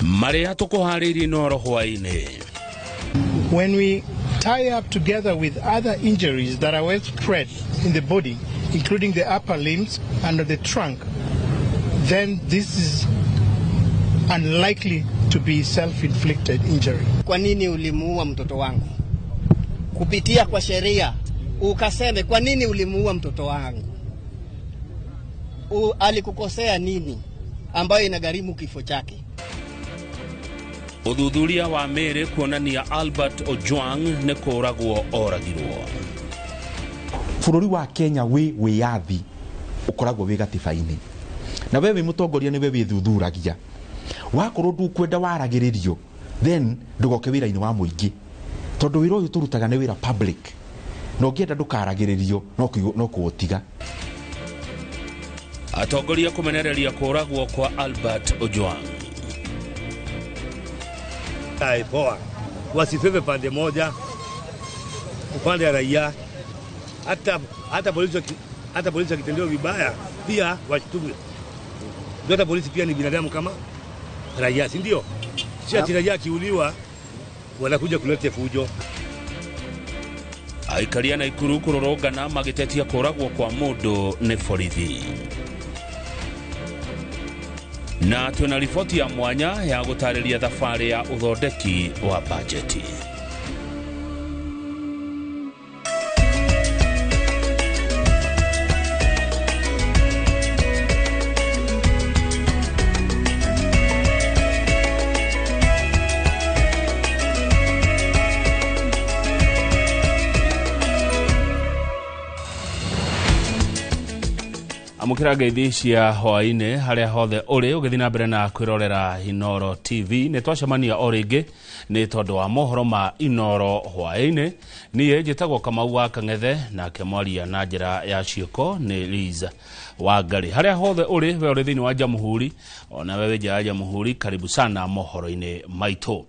Marĩa tũkũharĩirie Inooro hwaĩ-inĩ. When we tie up together with other injuries that are well spread in the body, including the upper limbs and the trunk, then this is unlikely to be self-inflicted injury. Kwa nini ulimuua mtoto wangu? Kupitia kwa sheria ukaseme kwa nini ulimuua mtoto wangu? Alikukosea nini ambayo inagharimu kifo chake? Uthuthuria wa mĩĩrĩ kuonania Albert Ojwang nĩ kũragwo oragirwo. Bũrũri wa Kenya wĩ wĩyathi ũkoragwo wĩ gatiba-inĩ, na we wĩ mũtongoria nĩwe wĩthuthuragia. Wakorwo ndũkwenda waragĩrĩrio, then ndũgoke wĩra-inĩ wa mũingĩ, tondũ wĩra ũyũ tũrutaga nĩ wĩra public, na ũngĩenda ndũkaragĩrĩrio no kũũtiga. Atongoria kũmenereria kũragwo kwa Albert Ojwang. Poa, wasifeve pande moja, upande ya raia, hata polisi wakitendewa vibaya pia washtume. Hata polisi pia ni binadamu kama raia, si ndio? Si ati raia akiuliwa wanakuja kuleta fujo. Aikaria Naikuru kũrũrũngana magĩtetia kũragwo kwa mũndũ nĩ borithi. Na twĩna riboti ya mwanya ya gũtarĩria thabarĩ ya ũthondeki wa bajeti. Amũkĩra ngeithi cia hwaĩ-inĩ harĩa hothe ũrĩ ũgĩthiĩ na mbere na kwĩrorera Inooro TV. Nĩ twacemania o rĩngĩ nĩ tondũ wa mohoro ma Inooro hwaĩ-inĩ. Niĩ njĩtagwo Kamau wa Kang'ethe, nake mwaria na njĩra ya ciĩko nĩ Liz Wangari. Harĩa hothe ũrĩ, we ũrĩ thĩinĩ wa Jamhuri, ona we wĩ nja ya Jamhuri, karibu sana mohoro-inĩ maitũ.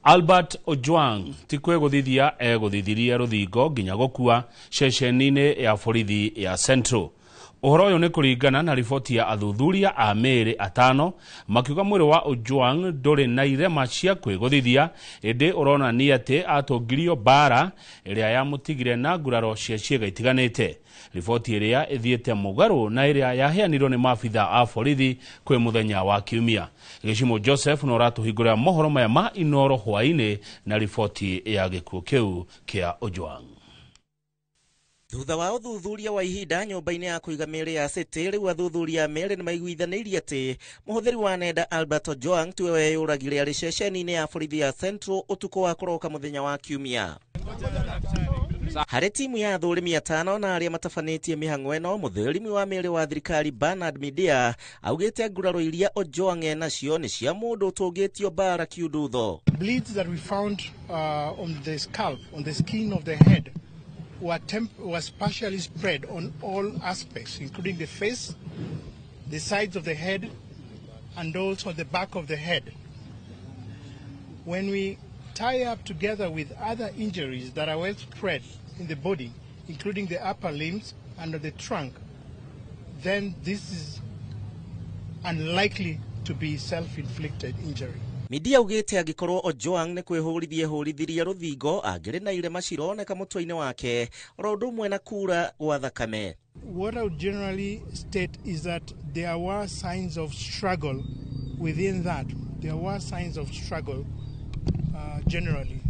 Albert Ojwang ti kwĩgũthithia egũthithirie rũthingo nginya gũkua ceceni-inĩ ya borithi ya Central. Ũhoro ũyũ nĩ kũringana na riboti ya athuthuria a mĩĩrĩ atano makiuga mwĩrĩ wa Ojwang ndũrĩ na irema cia kwĩgũthithia, ĩndĩ ũronania atĩ atũngirio mbara ĩrĩa yamũtigire na nguraro cia ciĩga itiganĩte. Riboti ĩrĩa ĩthiĩte mũgarũ na ĩrĩa yaheanirwo nĩ maabitha a borithi kwĩ mũthenya wa Kiumia. Gĩcimo Joseph no ũratũhingũrĩra mohoro maya ma Inooro hwaĩ-inĩ na riboti ya gĩkuũ kĩu kĩa Ojwang. Thutha wa ũthuthuria wa ihinda nyũmba-inĩ ya kũiga mĩĩrĩ ya City, rĩu athuthuria a mĩĩrĩ nĩmaiguithanĩirie atĩ mũhũthĩri wa nenda Albert Ojwang tiwe weyũragire arĩ ceceni-inĩ ya borithi ya Central ũtukũ wa kũroka mũthenya wa Kiumia. Harĩ timu ya athũrimi atano na arĩa matabanĩtie mĩhang'o ĩno, mũthũrimi wa mĩĩrĩ wa thirikari Bernard Midia augĩte nguraro iria Ojwang enacio nĩ cia mũndũ ũtũngĩtio mbara kiundutho. Bleeds that we found on the scalp, on the skin of the head, was partially spread on all aspects, including the face, the sides of the head, and also the back of the head. When we tie up together with other injuries that are well spread in the body, including the upper limbs and the trunk, then this is unlikely to be self-inflicted injury. Midia augĩte angĩkorwo Ojwang nĩ kwĩhũrithia ehũrithirie rũthingo angĩrĩ na irema cironeka mũtwe-inĩ wake oro ũndũ ũmwe na kura gwa thakame. What I would generally state is that there were signs of struggle within that. There were signs of struggle generally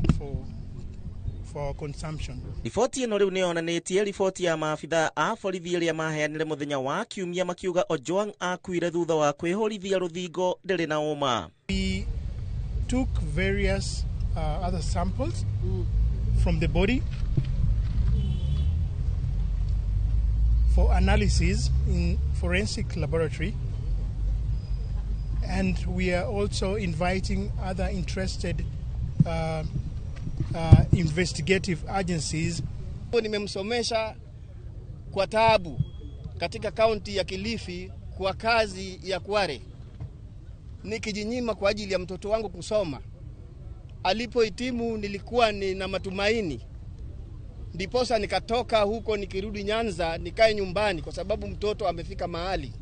for consumption. Riboti ĩno rĩu nĩyonanĩtie riboti ya maabitha a borithi ĩrĩa maheanire mũthenya wa Kiumia makiuga Ojwang akuire thutha wa kwĩhũrithia rũthingo ndĩrĩ na ũma. We took various other samples from the body for analysis in forensic laboratory, and we are also inviting other interested investigative agencies. Nimemsomesha kwa taabu katika kaunti ya Kilifi kwa kazi ya Kware, nikijinyima kwa ajili ya mtoto wangu kusoma. Alipohitimu nilikuwa nina matumaini, ndiposa nikatoka huko nikirudi Nyanza nikae nyumbani kwa sababu mtoto amefika mahali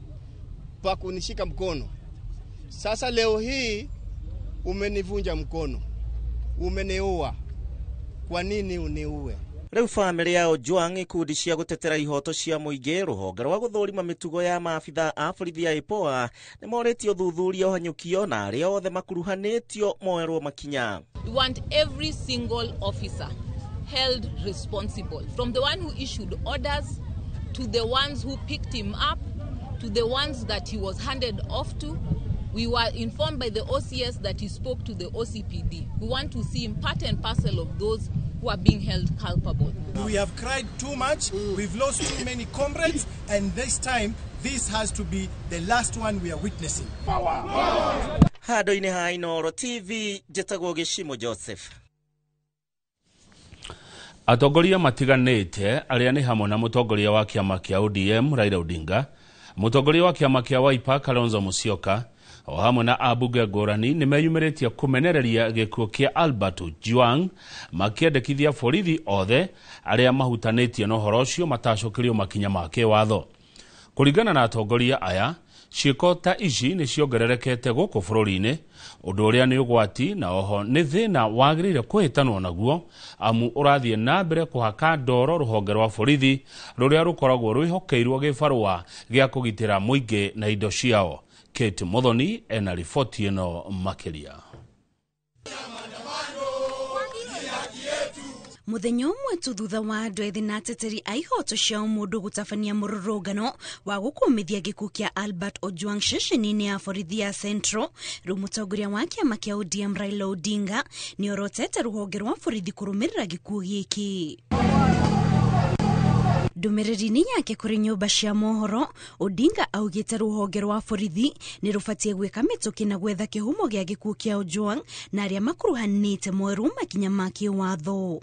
pa kunishika mkono. Sasa leo hii Umenivunja mkono, umeniua, kwa nini uniue? Rĩu bamĩrĩ ya Ojwang ikundi cia gũtetera ihoto cia mũingĩ rũhonge rwa gũthũrima mĩtugo ya maabitha a borithi ya IPOA nĩ morĩtie ũthuthuria ũhanyũkio na arĩa othe makuruhanĩtio moerwo makinya. We want every single officer held responsible, from the one who issued orders to the ones who picked him up to the ones that he was handed off to. We were informed by the OCS that he spoke to the OCPD. We want to see him part and parcel of those who are being held culpable. We have cried too much, we've lost too many comrades, and this time, this has to be the last one we are witnessing. Power! Handũ-inĩ ha Inooro TV, njĩtagwo Gĩcimo Joseph. Atongoria matiganĩte arĩa nĩ hamwe na mũtongoria wa kĩama kĩa ODM Raila Odinga, mũtongoria wa kĩama kĩa Wiper Kalonzo Musyoka, o hamwe na ambunge ngũrani nĩ meyumĩrĩtie kũmenereria gĩkuũ kĩa Albert Ojwang makĩendekithia borithi othe arĩa mahutanĩtie na ũhoro ũcio matacũkĩrio makinya ma kĩwatho. Kũringana na atongoria aya, ciĩko ta ici nĩ ciongererekete gũkũ bũrũri-inĩ, ũndũ ũrĩa nĩ ũgwati na oho nĩ thĩna wagĩrĩire kũhĩtanwo naguo amu ũrathiĩ na mbere kũhaka ndoro rũhonge rwa borithi rũrĩa rũkoragwo rwĩhokeirwo gĩbarũa gĩa kũgitĩra mũingĩ na indo ciao. Kate Muthoni ena riboti ĩno makĩria. Muthenya ũmwe tu thutha wa andũ ethĩ na ateteri a ihoto cia ũmũndũ gũtabania mũrũrũngano wa gũkũmithia gĩkuũ kĩa Albert Ojwang ceceni-inĩ ya borithi ya Central, rĩu mũtongoria wa kĩama kĩa ODM Raila Odinga nĩ orotete rũhonge rwa borithi kũrũmĩrĩra gĩkuũ gĩkĩ. Ndũmĩrĩri-inĩ yake kũrĩ nyũmba cia mohoro, Odinga augĩte rũhonge rwa borithi nĩ rũbatiĩ gwĩka mĩtũkĩ na gwetha kĩhumo gĩa gĩkuũ kĩa Ojwang na arĩa makuruhanĩte moerwo makinya ma kĩwatho.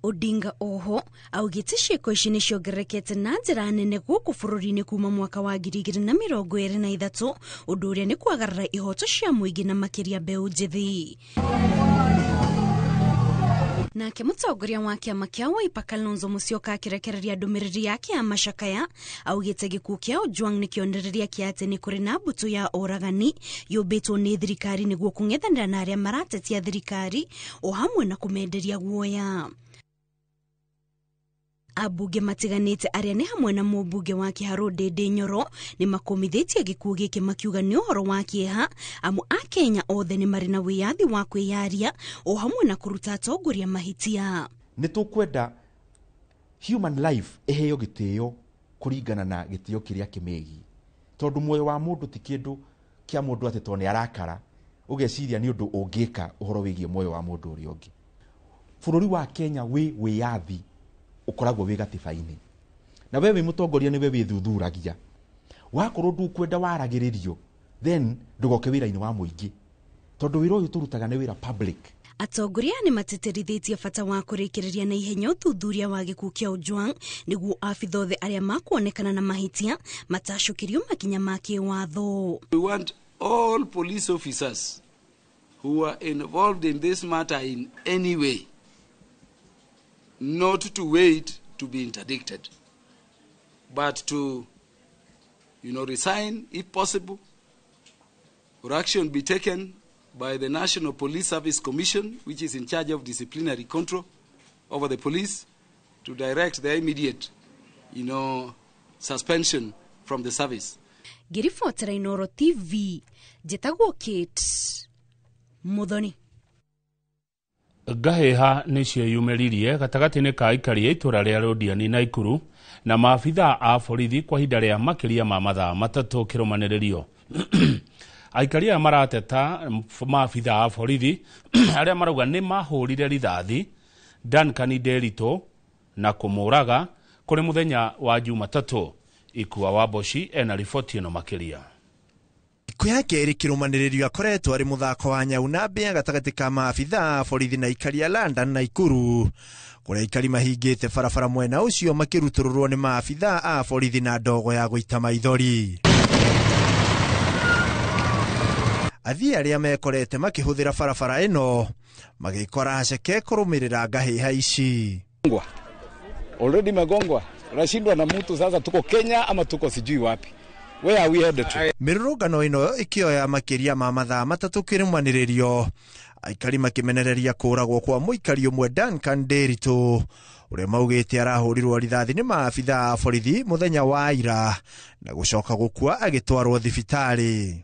Odinga oho augĩte ciĩko ici nĩ ciongererekete na njĩra nene gũkũ bũrũri-inĩ kuma mwaka wa 2023, ũndũ ũrĩa nĩ kwagarara ihoto cia mũingĩ na makĩria mbeũ njĩthĩ. Nake mũtongoria wa kĩama kĩa Wiper Kalonzo Musyoka akĩrekereria ndũmĩrĩri yake ya macakaya augĩte gĩkuũ kĩa Ojwang nĩ kĩonereria kĩa atĩ nĩ kũrĩ na mbũtũ ya oragani yũmbĩtwo nĩ thirikari nĩguo kũng'ethanĩra na arĩa maratetia thirikari o hamwe na kũmenderia guoya. Ambunge matiganĩte arĩa nĩ hamwe na mũmbunge wa Kĩharũ Ndĩndĩ Nyoro nĩ makũmithĩtie gĩkuũ gĩkĩ makiuga nĩ ũhoro wa kĩeha amu Akenya othe nĩ marĩ na wĩyathi wa kwĩyaria o hamwe na kũruta atongoria mahĩtia. Nĩ tũkwenda human life ĩheo gĩtĩo kũringana na gĩtĩo kĩrĩa kĩmĩgiĩ, tondũ muoyo wa mũndũ ti kĩndũ kĩa mũndũ atĩ tondũ nĩ arakara ũgeciria nĩ ũndũ ũngĩka ũhoro wĩgiĩ muoyo wa mũndũ ũrĩa ũngĩ. Bũrũri wa Kenya wĩ wĩyathi ũkoragwo wĩ gatiba-inĩ, na we wĩ mũtongoria nĩwe wĩthuthuragia. Wakorwo ndũkwenda waragĩrĩrio, then ndũgoke wĩra-inĩ wa mũingĩ, tondũ wĩra ũyũ tũrutaga nĩ wĩra public. Atongoria nĩ matĩtĩrithĩtie bata wa kũrĩkĩrĩria na ihenya ũthuthuria wa gĩkuũ kĩa Ojwang nĩguo abitha othe arĩa makuonekana na mahĩtia matacũkĩrio makinya ma kĩwatho. We want all police officers who are involved in this matter in any way not to wait to be interdicted, but to, resign if possible, or action be taken by the National Police Service Commission, which is in charge of disciplinary control over the police, to direct their immediate, suspension from the service. Ngĩribotera Inooro TV, njĩtagwo Kate Muthoni. Ngahĩha nĩ cieyumĩririe gatagatĩ-inĩ ka aikari a itũra rĩa Londiani na Ikuru na maabitha a borithi kwa ihinda rĩa makĩria ma mathaa matatũ kĩrũmanĩrĩrio. Aikari aya marateta maabitha a borithi arĩa marauga nĩ mahũrire rithathi Duncan Nderitu na kũmũraga kũrĩ mũthenya wa Jumatatũ. Ikua wa Mboci ena riboti ĩno makĩria. Thikũ ya kerĩ kĩrũmanĩrĩrio akoretwo arĩ mũthako wa nyau na mbĩa gatagatĩ ka maabitha a borithi na aikari a London na Ikuru, kũrĩa aikari mahingĩte barabara mwena ũcio makĩrutũrũrwo nĩ maabitha a borithi na ndogo ya gũita maithori. Athii arĩa mekorete makĩhũthĩra barabara ĩno magĩkora haceke kũrũmĩrĩra ngahĩha ici. Already megongwa, unashindwa na mtu sasa, tuko Kenya ama tuko sijui wapi. Where are we headed to? Mĩrũrũngano ĩno ĩkĩoya makĩria ma mathaa 3 kĩrũmanĩrĩrio, aikari makĩmenereria kũragwo kwa mũikari ũmwe Duncan Nderitu ũrĩa maugĩte arahũrirwo rithathi nĩ maabitha a borithi mũthenya wa ira na gũcoka gũkua agĩtwarwo thibitarĩ.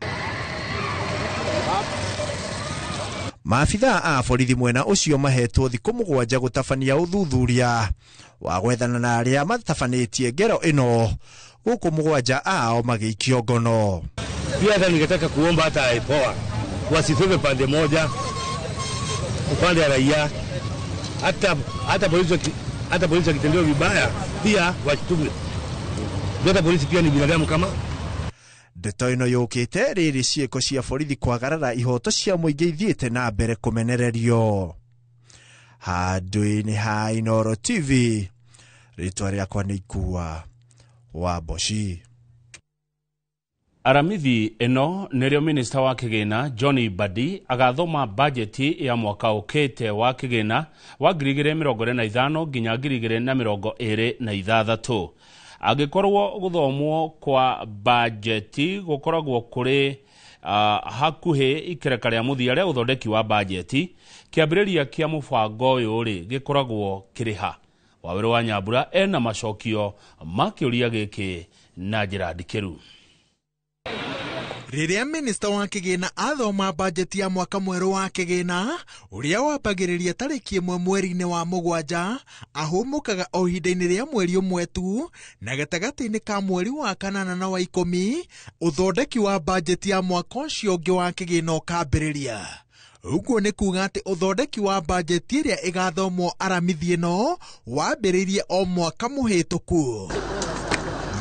Maabitha a borithi mwena ũcio mahetwo thikũ 7 gũtabania ũthuthuria wa gwethana na arĩa matabanĩtie ngero ĩno, gũkũ 7 ao magĩikio ngono. Pia hata ningetaka kuomba hata IPOA wasifebe pande moja, upande wa raia, hata polisi wakitendewa vibaya pia washtume. Hata polisi pia ni binadamu kama. Ndeto ĩno yũkĩte rĩrĩ ciĩko cia borithi kwagarara ihoto cia mũingĩ ithiĩte na mbere kũmenererio. Handũ-inĩ ha Inooro TV, rĩtwa rĩakwa nĩ Ikua wa Mboci. Aramithi ĩno nĩrĩo minista wa kĩgĩna John Mbadi agathoma bajeti ya mwaka ũkĩte wa kĩgĩna wa 2025 nginya 2026. Angĩkorwo gũthomwo kwa bajeti gũkoragwo kũrĩ hakuhĩ ikereka rĩa mũthia rĩa ũthondeki wa bajeti, kĩambĩrĩria kĩa mũbango ũyũ rĩ gĩkoragwo kĩrĩ ha? Wawĩrũ wa Nyambura ena macokio ma kĩũria gĩkĩ na njĩra ndikĩru. Rĩrĩa minista wa kĩgĩna athoma bajeti ya mwaka mwerũ wa kĩgĩna ũrĩa wambagĩrĩria tarĩki 1 mweri-inĩ wa 7, ahũmũkaga o ihinda-inĩ rĩa mweri ũmwe tu, na gatagatĩ-inĩ ka mweri wa 8 na wa 10 ũthondeki wa bajeti ya mwaka ũcio ũngĩ wa kĩgĩna ũkambĩrĩria. Ũguo nĩ kuuga atĩ ũthondeki wa bajeti ĩrĩa ĩgathomwo aramithi ĩno wambĩrĩirie o mwaka mũhĩtũku.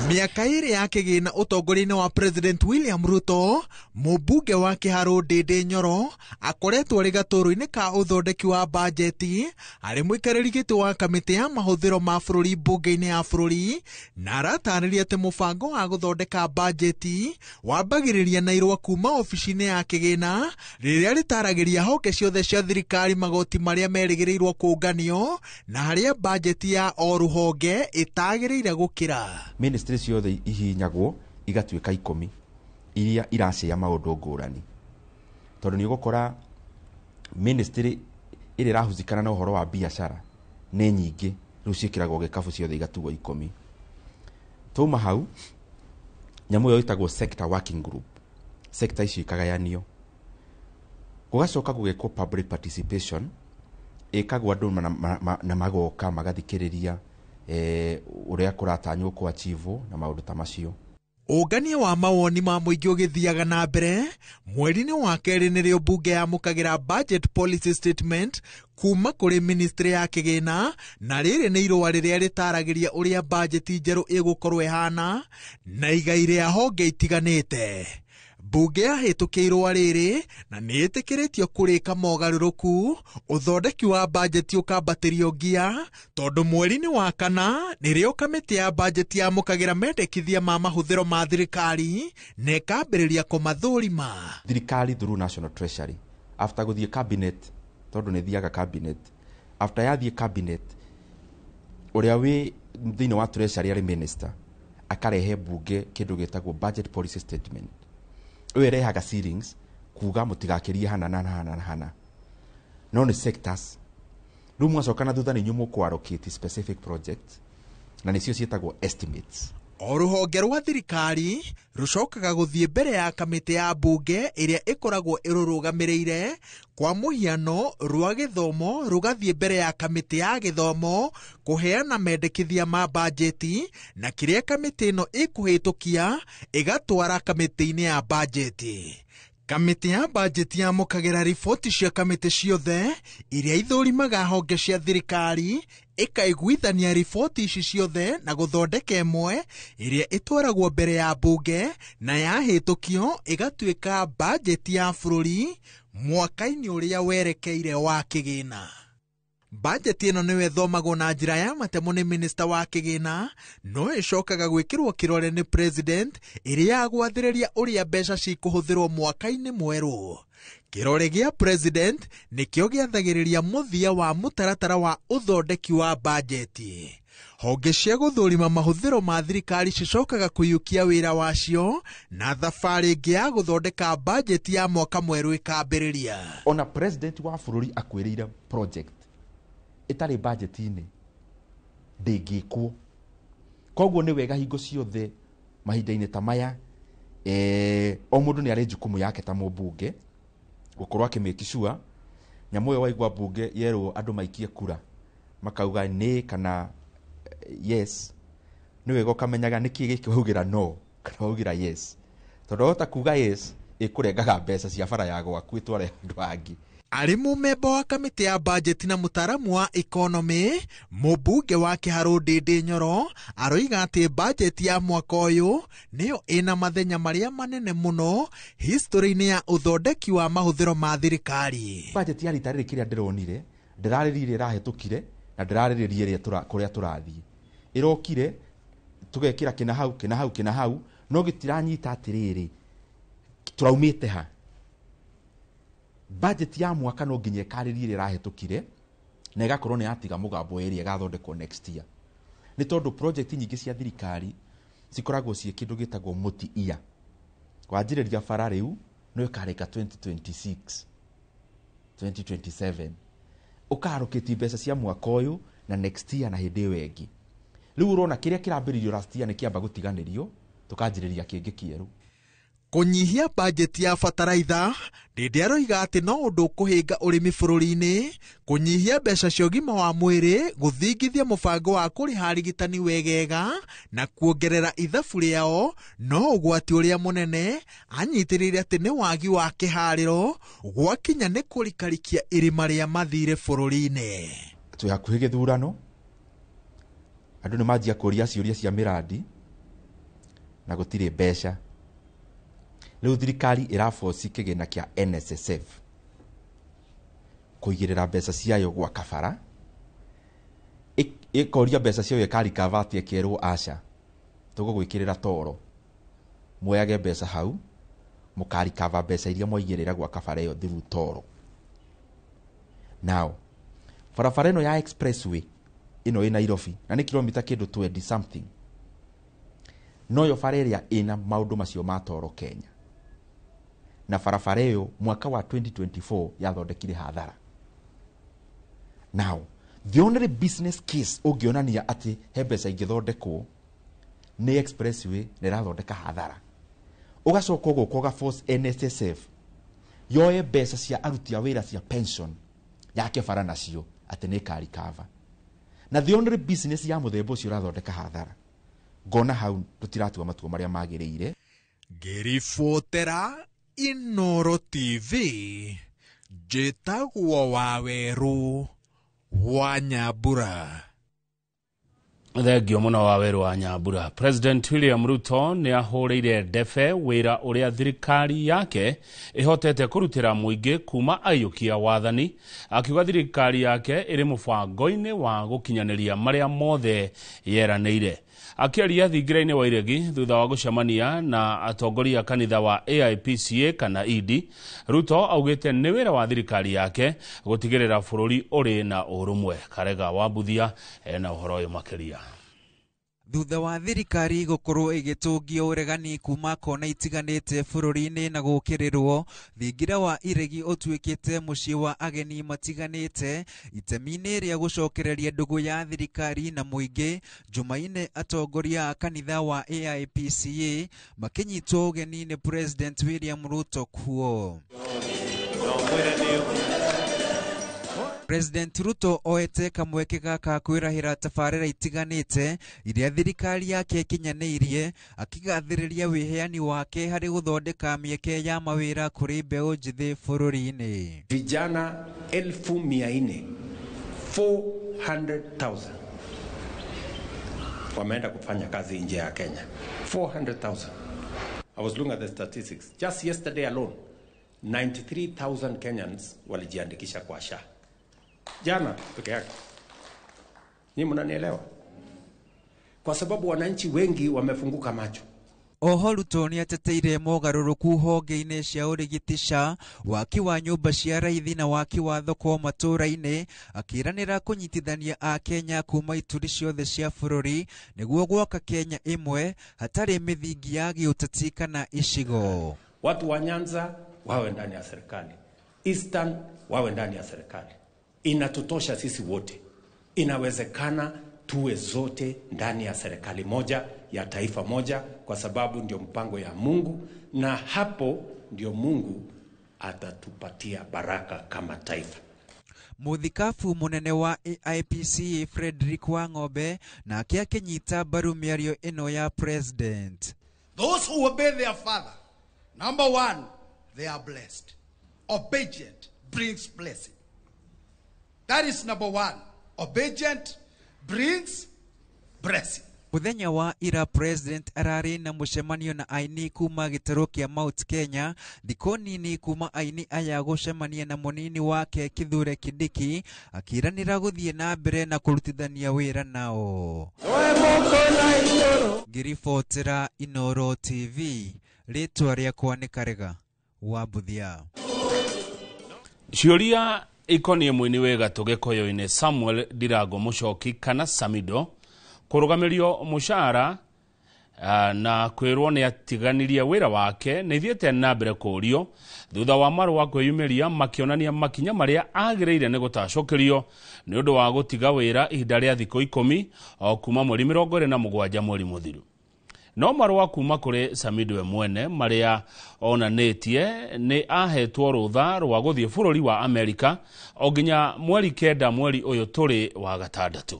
Mĩaka ĩrĩ ya kĩgĩna ũtongoria-inĩ wa President William Ruto, mũmbunge wa Kĩharũ Ndĩndĩ Nyoro akoretwo arĩ gatũrũ-inĩ ka ũthondeki wa bajeti, arĩ mũikarĩri gĩtĩ wa kamĩtĩ ya mahũthĩro ma bũrũri mbunge-inĩ ya bũrũri, na aratarĩria atĩ mũbango wa gũthondeka bajeti wambagĩrĩria na irũa kuma obici-inĩ ya kĩgĩna rĩrĩa rĩtaragĩria honge ciothe cia thirikari magoti marĩa merĩgĩrĩirwo kũnganio na harĩa bajeti ya o rũhonge ĩtagĩrĩire gũkĩra. Ministry ciothe ihinyagwo igatuĩka 10 iria iracĩa maũndũ ngũrani, tondũ nĩ ũgũkora ministry ĩrĩa ĩrahusika na ũhoro wa biacara nĩ nyingĩ, rĩu ciĩkĩragwo gĩkabu ciothe igatuo 10. Twauma hau, nyamũ ĩyo ĩtagwo sector working group, sector icio ikagayanio, gũgacoka gũgekwo public participation, ĩkagwo andũ na magoka magathikĩrĩria ũrĩa kũratanywo kũ achieve na maũndũ ta macio. Ũngania wa mawoni ma mũingĩ ũgĩthiaga na mbere, mweri-inĩ wa 2 nĩrĩo mbunge yamũkagĩra budget policy statement kuma kũrĩ ministry ya kĩgĩna, na rĩrĩ nĩ irũa rĩrĩa rĩtaragĩria ũrĩa bajeti njerũ ĩgũkorwo ĩhana na igai rĩa honge itiganĩte. Mbunge yahĩtũkĩirwo irũa rĩrĩ na nĩ ĩtĩkĩrĩtio kũrĩka mogarũrũku, ũthondeki wa bajeti ũkambatĩrio ngia, tondũ mweri-inĩ wa 4 nĩrĩo kamĩtĩ ya bajeti yamũkagĩra mendekithia ma mahũthĩro ma thirikari na ĩkambĩrĩria kũmathũrima. Thirikari through National Treasury after gũthiĩ cabinet, tondũ nĩ thiaga cabinet, after yathiĩ cabinet ũrĩa wĩ thĩinĩ wa Treasury arĩ minister akarehe mbunge kĩndũ gĩtagwo budget policy statement. Ũyũ ĩrehaga ceilings kuga mũtigakĩrie hana na hana na hana, no nĩ sectors. Rĩu mwacoka na thutha nĩ inyuĩ mũkũ-allocate specific projects na nĩcio ciĩtagwo estimates. O rũhonge rwa thirikari rũcokaga gũthiĩ mbere ya kamĩtĩ ya mbunge ĩrĩa ĩkoragwo ĩrũrũgamĩrĩire. Kwa mũhiano, rwa gĩthomo rũgathiĩ mbere ya kamĩtĩ ya gĩthomo kũheana mendekithia ma bajeti, na kĩrĩa kamĩtĩ ĩno ĩkũhĩtũkia ĩgatwara kamĩtĩ-inĩ ya bajeti. Kamĩtĩ ya bajeti yamũkagĩra riboti cia kamĩtĩ ciothe iria ithũrimaga honge cia thirikari, ĩkaiguithania riboti ici ciothe na gũthondeka ĩmwe ĩrĩa ĩtwaragwo mbere ya mbunge, na yahĩtũkio ĩgatuĩka bajeti ya bũrũri mwaka-inĩ ũrĩa werekeire wa kĩgĩna. Bajeti ĩno nĩyo ĩthomagwo na njĩra ya matemo nĩ minista wa kĩgĩna, no ĩcokaga gwĩkĩrwo kĩrore nĩ president ĩrĩa ya gwathĩrĩria ũrĩa mbeca cikũhũthĩrwo mwaka-inĩ mwerũ. Kĩrore gĩa president nĩkĩo gĩathagĩrĩria mũthia wa mũtaratara wa ũthondeki wa bajeti. Honge cia gũthũrima mahũthĩro ma thirikari cicokaga kũiyũkia wĩra wacio na thabarĩ ĩngĩ ya gũthondeka bajeti ya mwaka mwerũ ĩkambĩrĩria. Ona president wa bũrũri akwĩrĩire project ĩtarĩ budget-inĩ ndĩngĩkwo. Koguo nĩ wega hingo ciothe mahinda-inĩ ta maya o mũndũ nĩ arĩ jukumu yake ta mũmbunge gũkorwo akĩmake sure nyamũ ĩyo waigua mbunge yerwo andũ maikie kura makauga nĩ kana yes, nĩ wega ũkamenyaga nĩkĩ gĩkĩ waugĩra no kana waugĩra yes, tondũ wahota kuga yes ĩkũrengaga mbeca cia bara ya gwaku ĩtware andũ angĩ. Arĩ mũmemba wa kamĩtĩ ya bajeti na mũtaaramu wa ikonomĩ, mũmbunge wa Kĩharũ Ndĩndĩ Nyoro aroiga atĩ bajeti ya mwaka ũyũ nĩyo ĩna mathenya marĩa manene mũno history-inĩ ya ũthondeki wa mahũthĩro ma thirikari. Bajeti ya rita rĩrĩ kĩrĩa ndĩronire, ndĩrarĩrĩria ĩrahĩtũkire na ndĩrarĩrĩria kũrĩa tũrathiĩ. Ĩrokire tũgekĩra kĩna hau kĩna hau kĩna hau, no gĩtiranyita atĩrĩrĩ tũraumĩte ha. Budget ya mwaka no nginya ĩkarĩrie ĩrĩa ĩrahĩtũkire na ĩgakorwo nĩ yatiga mũgambo ĩrĩa ĩgathondekwo next year, nĩ tondũ project nyingĩ cia thirikari cikoragwo ciĩ kĩndũ gĩtagwo multi year. Wanjĩrĩria bara rĩu no ĩkarĩka 2026 2027, ũkarũkĩtie mbeca cia mwaka ũyũ na next year na hĩndĩ ĩyo ĩngĩ. Rĩu ũrona kĩrĩa kĩrambĩrĩirio last year nĩ kĩamba gũtiganĩrio tũkanjĩrĩria kĩngĩ kĩerũ. Kũnyihia bajeti ya bataraitha, Ndĩndĩ aroiga atĩ no ũndũ ũkũhĩnga ũrĩmi bũrũri-inĩ, kũnyihia mbeca cia ũgima wa mwĩrĩ, gũthingithia mũbango wa kũrĩha arigitani wegega na kuongerera ithabu rĩao, no ũgwati ũrĩa mũnene anyitĩrĩire atĩ nĩ wagi wa kĩharĩro gwakinya nĩ kũrikarikia irima rĩa mathirĩ bũrũri-inĩ. Twĩ hakuhĩ gĩthurano, andũ nĩ manjia kũria ciũria cia mĩrandi na gũtirĩ mbeca. Rĩu thirikari ĩraboci kĩgĩna kĩa NSSF kũigĩrĩra mbeca ciayo gwaka bara, ĩkoria mbeca ciayo ĩkarikava atĩ ĩkerwo aca tũgũgwĩkĩrĩra toro, muoyage mbeca hau mũkarikava mbeca iria mwaigĩrĩra gwaka bara ĩyo through toro. Now barabara ĩno ya expressway ĩno ĩ Nairobi na nĩ kilomita kĩndũ 20 something, noyo bara ĩrĩa ĩna maũndũ macio ma toro Kenya, na barabara ĩyo mwaka wa 2024 yathondekire hathara. Now the only business case ũngĩonania atĩ he mbeca ingĩthondekwo nĩ expressway na ĩrathondeka hathara, ũgacoka ũgoka ũga force NSSF yoe mbeca cia aruti a wĩra cia pension yake bara nacio atĩ nĩ ĩkarikava, na the only business ya mũthemba ũcio ũrathondeka hathara. Ngona hau tũtiratua matua marĩa magĩrĩire. Ngĩribotera Inooro TV, njĩtagwo Wawerũ wa Nyambura. Thengio mũno Wawerũ wa Nyambura. President William Ruto nĩ ahũrĩire ndebe wĩra ũrĩa thirikari yake ĩhotete kũrutĩra mũingĩ kuma aiyũkia wathani, akiuga thirikari yake ĩrĩ mũbango-inĩ wa gũkinyanĩria marĩa mothe yeranĩire. Akĩaria thingira-inĩ wa Iregi thutha wa gũcemania na atongoria kanitha wa AIPCA kana ED, Ruto augĩte nĩ wĩra wa thirikari yake gũtigĩrĩra bũrũri ũrĩ na ũrũmwe. Karega wa Mbuthia ena ũhoro ũyũ makĩria. Thutha wa thirikari gũkorwo ĩgĩtũngio ũregani kuma kona itiganĩte bũrũri-inĩ na gũkĩrĩrwo, thingira wa Iregi ũtuĩkĩte mũciĩ wa ageni matiganĩte itemi-inĩ rĩa gũcokereria ndũgũ ya thirikari na mũingĩ. Jumaine atongoria a kanitha wa AIPCA makĩnyitwo ũgeni nĩ President William Ruto kuo. President Ruto oete kamweke gaka kwĩrahĩra tabarĩra itiganĩte iria thirikari yake ĩkinyanĩirie, akĩgathĩrĩria wĩheani wake harĩ gũthondeka mĩeke ya mawĩra kũrĩ mbeũ njĩthĩ bũrũri-inĩ. Vijana 400,000, 400,000 wameenda kufanya kazi nje ya Kenya. 400,000. I was looking at the statistics. Just yesterday alone, 93,000 Kenyans walijiandikisha kwa SHA. Jana peke yake. Ni mnanielewa? Kwa sababu wananchi wengi wamefunguka macho. Oho Ruto nĩateteire mogarũrũku honge-inĩ cia ũrigiti SHA, waki wa nyũmba cia raithi na waki wa thoko matũũra-inĩ, akĩĩranĩra kũnyitithania Akenya kuma ituri ciothe cia bũrũri nĩguo gwaka Kenya ĩmwe hatarĩ mĩthingi ya gĩũteti kana icigo. Watu wa Nyanza wawe ndani ya serikali, Eastern wawe ndani ya serikali. Inatutosha sisi wote. Inawezekana tuwe zote ndani ya serikali moja ya taifa moja, kwa sababu ndio mpango ya Mungu, na hapo ndio Mungu atatupatia baraka kama taifa. Mũthikabu mũnene wa AIPC Frederick Wang'ombe nake akĩnyita mbaru mĩario ĩno ya president. Those who obey their father, number one, they are blessed. Obedient brings blessing. That is number one. Obedient brings blessing. Mũthenya wa ira president ararĩ na mũcemanio na aini kuma gĩtarũ kĩa Mount Kenya, thikũ nini kuma aini aya gũcemania na mũnini wake Kithure Kindiki, akĩĩranĩra gũthiĩ na mbere na kũrutithania wĩra nao. Ngĩribotera Inooro TV, rĩtwa rĩakwa nĩ Karega wa Mbuthia. Ciũria ikoniĩ mũini wĩ gatũ Gĩkũyũ-inĩ Samuel Ndirango Mũchoki kana Samido kũrũgamĩrio mũcara na kwĩrwo nĩ atiganirie wĩra wake nĩ ithiĩte na mbere kũũrio thutha wa marũa kwĩyumĩria makĩonania makinya marĩa agĩrĩire nĩ gũtacũkĩrio nĩ ũndũ wa gũtiga wĩra ihinda rĩa thikũ 10 o kuma mweri 27 mweri mũthiru. No marũa kuma kũrĩ Samido we mwene marĩa onanĩtie nĩ ahetwo rũtha rwa gũthiĩ bũrũri wa Amerika o nginya mweri 9 mweri ũyũ tũrĩ wa gatandatũ.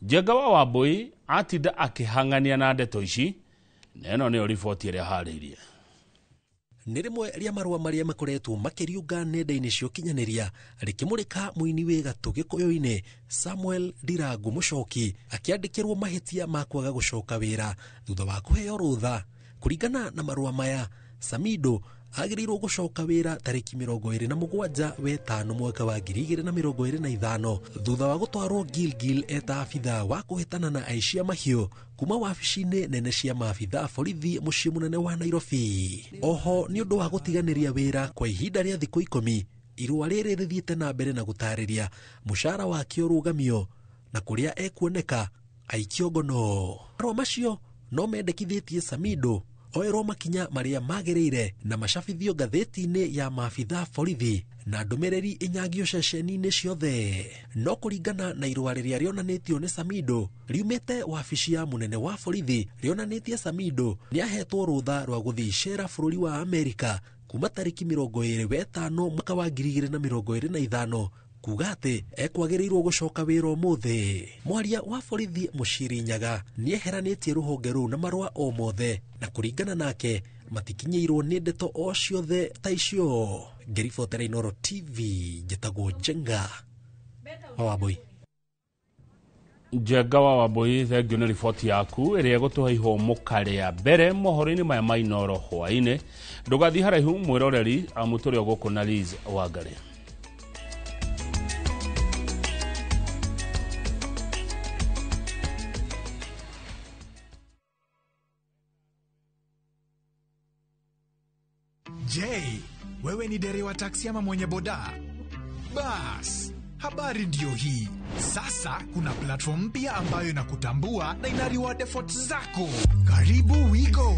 Njenga wa Wambui atinda akĩhang'ania na ndeto ici, na ĩno nĩyo riboti ĩrĩa harĩirie. Nĩ rĩmwe rĩa marũa marĩa makoretwo makĩriũnga nenda-inĩ cia ũkinyanĩria rĩkĩmũrĩka mũini wĩ gatũ Gĩkũyũ-inĩ Samuel Ndirango Mũchoki akĩandĩkĩrwo mahĩtia ma kwaga gũcoka wĩra thutha wa kũheo rũtha. Kũringana na marũa maya, Samido agĩrĩirwo gũcoka wĩra tarĩki 27 wetano mwaka wa 2025 thutha wa gũtwarwo Gilgil eta abitha wa kũhĩtana na aici a mahiũ kuma wabici-inĩ nene cia maabitha borithi mũciĩ mũnene wa Nairobi. Oho nĩ ũndũ wa gũtiganĩria wĩra kwa ihinda rĩa thikũ 10, irũa rĩrĩ rĩthiĩte na mbere na gũtarĩria mũcara wake ũrũgamio na kũrĩa ekuoneka aikio ngono. Marũa macio no mendekithĩtie Samido oerwo makinya marĩa magĩrĩire na macabithio ngathĩti-inĩ ya maabitha borithi na ndũmĩrĩri ĩnyagio ceceni-inĩ ciothe. No kũringana na irũa rĩrĩa rĩonanĩtio nĩ Samido riumĩte wabici ya mũnene wa borithi, rĩonanĩtie Samido nĩahetwo rũtha rwa gũthiĩ icera bũrũri wa Amerika kuma tarĩki 25 mwaka wa 2025, kuga atĩ ekwagĩrĩirwo gũcoka wĩra ũmũthĩ. Mwaria wa borithi Mũciri Nyaga nĩeheranĩtie rũhonge rũu na marũa o mothe, na kũringana nake matikinyĩirwo nĩ ndeto o ciothe ta icio. Ngĩribotera Inooro TV, njĩtagwo Njenga wa Wambui. Njenga wa Wambui, thengio nĩ riboti yaku ĩrĩa ĩgũtũhe ihũmũka rĩa mbere mohoro-inĩ maya ma Inooro hwaĩ-inĩ. Ndũgathiĩ haraihu mwĩroreri, amu tũrĩ o gũkũ na Liz Wangari. Je, wewe ni dereva taksi ama mwenye boda? Bas, habari ndiyo hii. Sasa kuna platform mpya ambayo inakutambua na ina reward efforts zako. Karibu WeGo.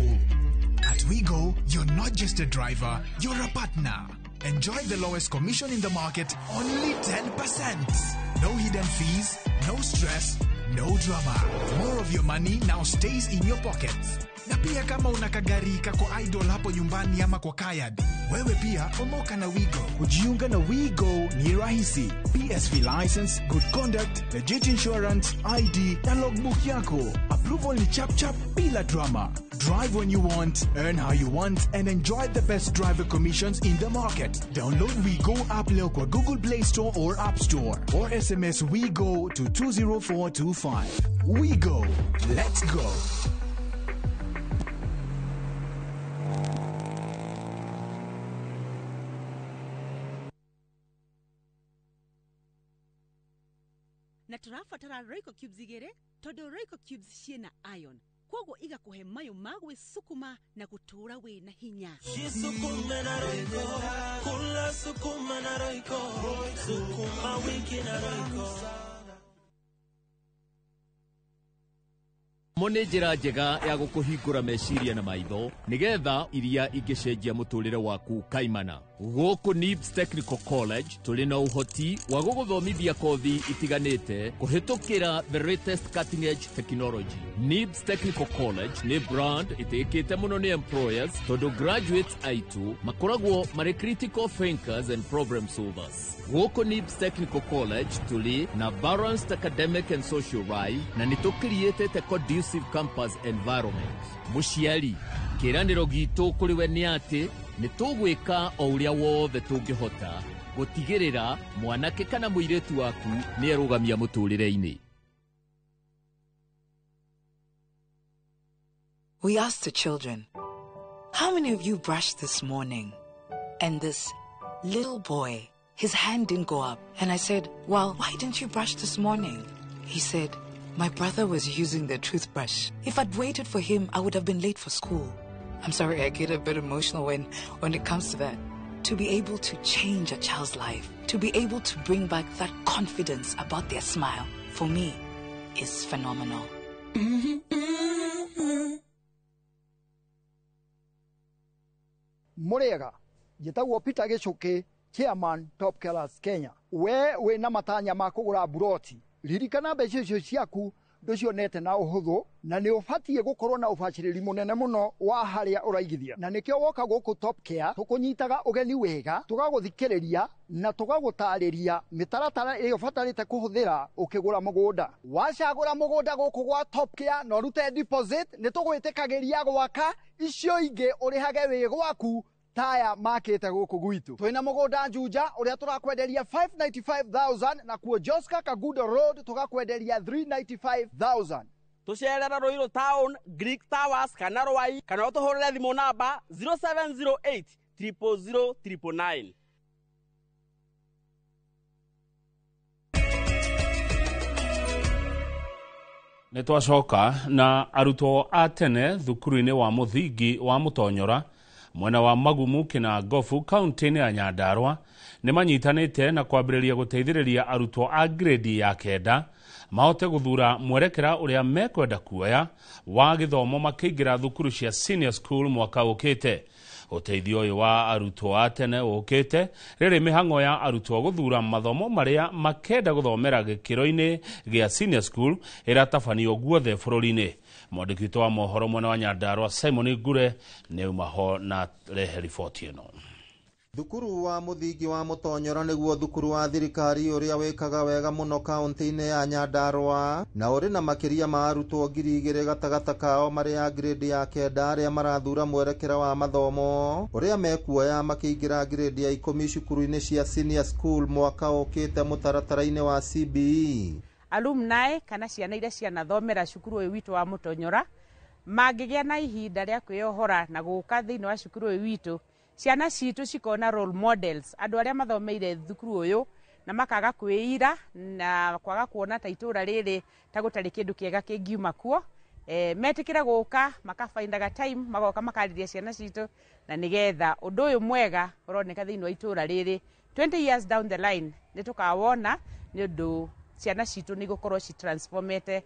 At WeGo, you're not just a driver, you're a partner. Enjoy the lowest commission in the market, only 10%. No hidden fees, no stress, no drama. More of your money now stays in your pockets. Na pia kama una kagari kako idol hapo nyumbani ama kwa kayad, wewe pia omoka na WeGo. Kujiunga na WeGo ni rahisi. PSV license, good conduct, legit insurance, ID na logbook yako. Approval ni chap chap bila drama. Drive when you want, earn how you want, and enjoy the best driver commissions in the market. Download WeGo app leo kwa Google Play Store or App Store, or SMS WeGo to 20425. WeGo. Let's go. Na tũrabatara Royco cubes igĩrĩ tondũ Royco cubes ciĩna iron. Kwoguo igakũhe mayũ ma gwĩsukuma na gũtũũra wĩna hinya. Jisukume na Royco, kula sukuma na Royco, sukuma wiki na Royco. Mo nĩ njĩra njega ya gũkũhingũra meciria na maitho nĩgetha iria ingĩcenjia mũtũrĩre waku kaimana. Gũkũ NIBS Technical College tũrĩ na ũhoti wa gũgũthomithia kothi itiganĩte kũhĩtũkĩra the latest cutting edge technology. NIBS Technical College nĩ brand ĩtĩkĩte mũno nĩ employers tondũ graduates aitũ makoragwo marĩ critical thinkers and problem solvers. Gũkũ NIBS Technical College tũrĩ na balanced academic and social life na nĩ tũkiriĩtĩte conducive campus environment. Mũciari, kĩĩranĩro gitũ kũrĩ we nĩ atĩ nĩ tũgwĩka o ũrĩa wothe tũngĩhota gũtigĩrĩra mwanake kana mũirĩtu waku nĩ erũgamia mũtũrĩre-inĩ. We asked the children, how many of you brushed this morning? And this little boy, his hand didn't go up. And I said, well, why didn't you brush this morning? He said, my brother was using the toothbrush. If I'd waited for him, I would have been late for school. I'm sorry, I get a bit emotional when it comes to that. To be able to change a child's life, to be able to bring back that confidence about their smile, for me, is phenomenal. Murega, njĩtagwo Peter Gĩchũkĩ, chairman Top Killers Kenya. We wĩna matanya ma kũgũra buroti, ririkana mbeca icio ciaku ndũcionete na ũhũthũ na nĩ ũbatiĩ gũkorwo na ũbacĩrĩri mũnene mũno wa harĩa ũraigithia, na nĩkĩo woka gũkũ Top Care tũkũnyitaga ũgeni wega, tũgagũthikĩrĩria na tũgagũtarĩria mĩtaratara ĩrĩa ũbatarĩte kũhũthĩra ũkĩgũra mũgũnda. Wacagũra mũgũnda gũkũ gwa Top Care na ũrute deposit, nĩ tũgwĩtĩkagĩria gwaka icio ingĩ ũrĩhage wĩ gwaku taya makĩte gũkũ gwitũ. Twĩna mũgũnda Juja ũrĩa tũrakwenderia 595,000 na kuo Joska Kagudo Road tũgakwenderia 395,000. Tũcerera Ruiru Town, Greek Towers kana Rwai, kana ũtũhũrĩre thimũ namba 0708 000 999. Nĩ twacoka na arutwo a tene thukuru-inĩ wa mũthingi wa Mũtonyora mwena wa Magumu Kĩnangobu kaunti-inĩ ya Nyandarua nĩ manyitanĩte na kwambĩrĩria gũteithĩrĩria arutwo a grade ya 9 mahote gũthura mwerekera ũrĩa mekwenda kuoya wa gĩthomo makĩingĩra thukuru cia senior school mwaka ũkĩte. Ũteithio ũyũ wa arutwo a tene ũkĩte rĩrĩ mĩhang'o ya arutwo gũthura mathomo marĩa makenda gũthomera gĩkĩro-inĩ gĩa senior school ĩratabanio guothe bũrũri-inĩ. Mwandĩki witũ wa mohoro mwena wa Nyandarua Simon Ngure nĩ auma ho na rehe riboti ĩno. Thukuru wa mũthingi wa Mũtonyora nĩguo thukuru wa thirikari ũrĩa wĩkaga wega mũno kaunti-inĩ ya Nyandarua na ũrĩ na makĩria ma arutwo 2,000 gatagatĩ kao marĩ a grade ya 9 arĩa marathura mwerekera wa mathomo ũrĩa mekuoya makĩingĩra grade ya 10 cukuru-inĩ cia senior school mwaka ũkĩte mũtaratara-inĩ wa CBE. Alumni kana ciana iria cianathomera cukuru ũyũ witũ wa Mũtonyora mangĩgĩa na ihinda rĩa kwĩyohora na gũka thĩinĩ wa cukuru ũyũ witũ, ciana citũ cikona role models, andũ arĩa mathomeire thukuru ũyũ na makaga kwĩira na kwaga kuona ta itũra rĩrĩ ta gũtarĩ kĩndũ kĩega kĩngiuma kuo. Metĩkĩra gũka makabaindaga time magoka makarĩria ciana citũ na nĩgetha ũndũ ũyũ mwega ũroneka thĩinĩ wa itũra rĩrĩ 20 years down the line nĩ tũkawona, nĩ ũndũ ciana citũ nĩ igũkorwo citransformete